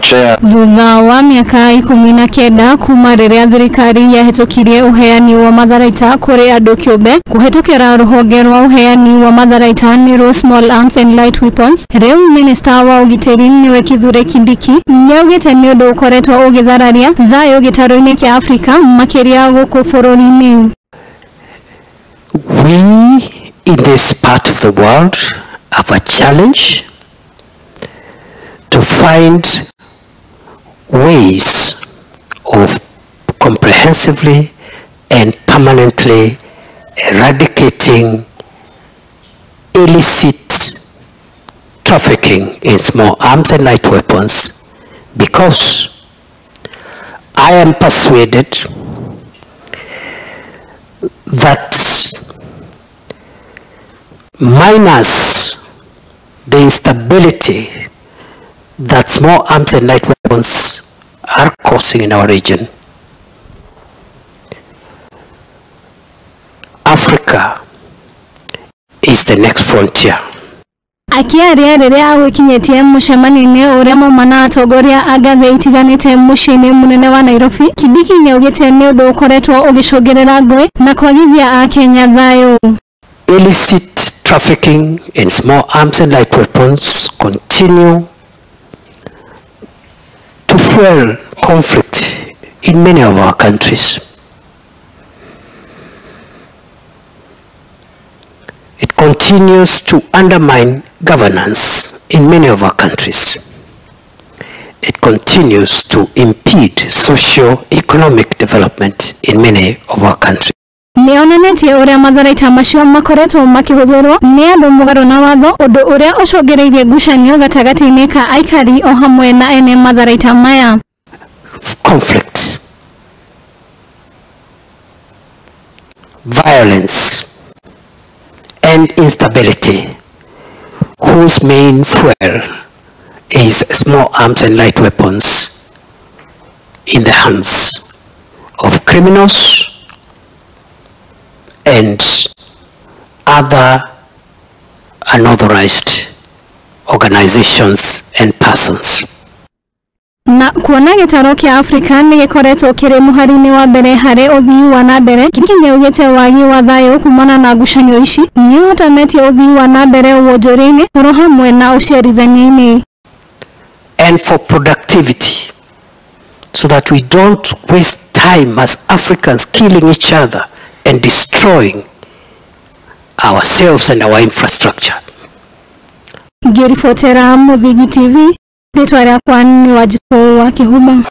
Chair. Thutha wa mĩaka 19 kuma rĩrĩa thirikari yahĩtũkirie ũheani wa matharaita kũrĩ andũ kĩũmbe kũhĩtũkĩra rũhonge rwa ũheani wa matharaita nĩrwo Small Arms and Light Weapons, rĩu minista wa ũgitĩri nĩwe Kithure Kindiki nĩaugĩte nĩ ũndũ ũkoretwo ũgĩthararia thayũ gĩtarũ-inĩ kĩa Afrika makĩria gũkũ bũrũri-inĩ. We in this part of the world have a challenge to find ways of comprehensively and permanently eradicating illicit trafficking in small arms and light weapons, because I am persuaded that minus the instability that small arms and light weapons are causing in our region, Africa is the next frontier. Akiaria rĩrĩa agwĩkinyĩtie mũcemanio-inĩ ũrĩa mauma na atongoria a ngathĩ itiganĩte mũciĩ-inĩ mũnene wa Nairobi, Kindiki nĩaugĩte nĩ ũndũ ũkoretwo ũgĩcũngĩrĩra ngũĩ na kwagithia akenya thayũ. Illicit trafficking in small arms and light weapons continue to fuel conflict in many of our countries. It continues to undermine governance in many of our countries. It continues to impede socio-economic development in many of our countries. Nĩonanĩtie ũrĩa matharaita macio makoretwo makĩhũthĩrwo nĩ andũ mũgarũ na watho, ũndũ ũrĩa ũcũngĩrĩirie ngucanio gatagatĩ-inĩ ka aikari o hamwe na ene matharaita maya. Conflict, violence and instability, whose main fuel is small arms and light weapons in the hands of criminals and other unauthorized organizations and persons. Na kuona gĩtarũ kĩa Afrika nĩ gĩkoretwo kĩrĩ mũhari-inĩ wa mbere harĩ ũthii wa na mbere, Kindiki nĩaugĩte wagi wa thayũ kumana na ngucanio ici nĩ ũhotometie ũthii wa na mbere wonjoria-inĩ oro hamwe na ũciarithania-inĩ. And for productivity, so that we don't waste time as Africans killing each other and destroying ourselves and our infrastructure. Ngĩribotera Mũthingi TV, rĩtwa rĩakwa nĩ Wanjikũ wa Kĩhumba.